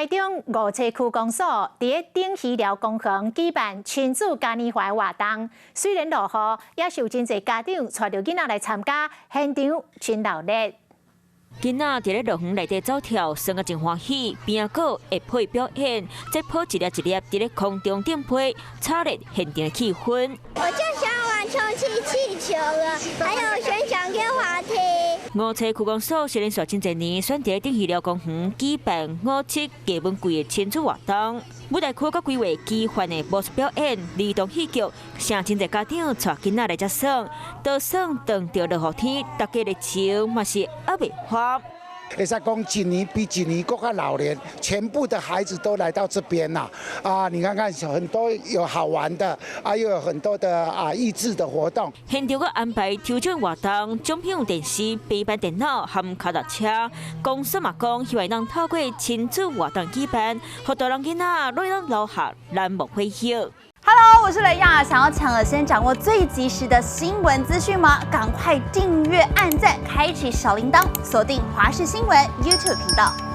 台中梧棲區公所佇咧頂魚寮公園舉辦親子嘉年華活動，雖然落雨，也是有真濟家長帶著囡仔來參加，現場真鬧熱。囡仔佇咧樂園內底走跳，耍甲真歡喜，邊仔閣會配表演，再抱一粒一粒佇咧空中頂飛，炒熱現場的氣氛。我就想玩充氣氣球了，還有旋轉溜滑梯。梧棲區公所是連續真濟年選佇頂魚寮公園舉辦五七藝文季的親子活動，舞台區閣規劃奇幻的魔術表演、兒童戲劇，誠真濟家長帶囡仔來遮耍，就算碰著落雨天，大家熱情嘛是猶未化。會使講一年比一年閣較鬧熱，全部的孩子都來到這邊啦。啊，你看看很多有好玩的，啊，又有很多的啊益智的活動。現場閣安排抽獎活動，獎品有電視、平板電腦和跤踏車。公所嘛講，希望能透過親子活動舉辦，予大人囡仔攏會當留下難忘回憶。 Hello，我是雷亞，想要搶先掌握最及時的新聞資訊嗎？趕快訂閱、按讚、開啟小鈴鐺，鎖定華視新聞 YouTube 頻道。